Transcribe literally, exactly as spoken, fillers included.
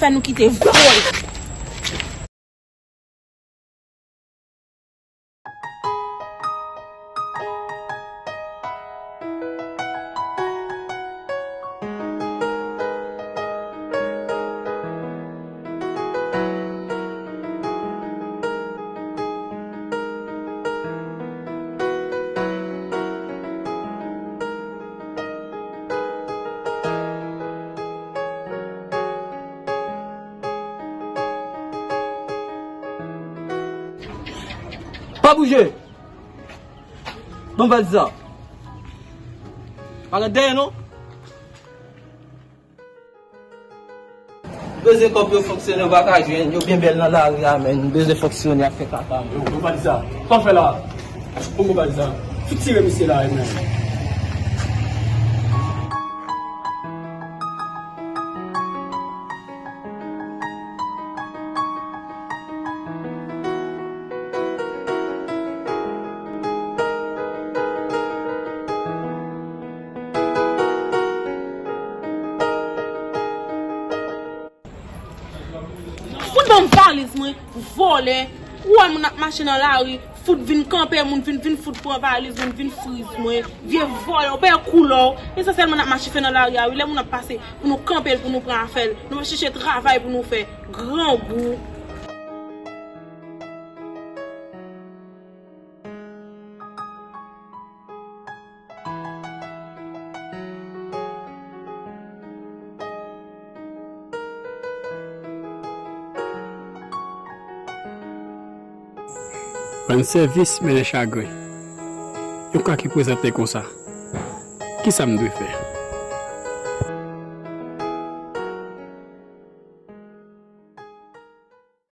Nou kite vòlè. Pa bouje! Ban m valiz la. Pa ret dèyè non. M bezwen kòb yo fonksyone, yo pa ka jwenn. Yo byen bèl nan lari a, men. M bezwen fonksyone ak fè kaka, men. Yo, yo valiz la. Sa w fè la? Poko valiz la. Fout tire misye la, men. Fout ban m valiz mwen, vòlè. Ou wè moun ap mache nan lari, fout vin kanpe moun, vin, vin fout pran valiz moun, vin friz mwen. Vye vòlè, ou pa wè koulè w. E sa sèlman n ap mache fè nan lari a, wi. Lè moun ap pase, pou nou kanpe l, pou nou pran afè l. Nou pa chèche travay pou nou fè. Grangou. Rann sèvis mennen chagren. Yon ka ki prezante konsa. Kisa m dwe fè?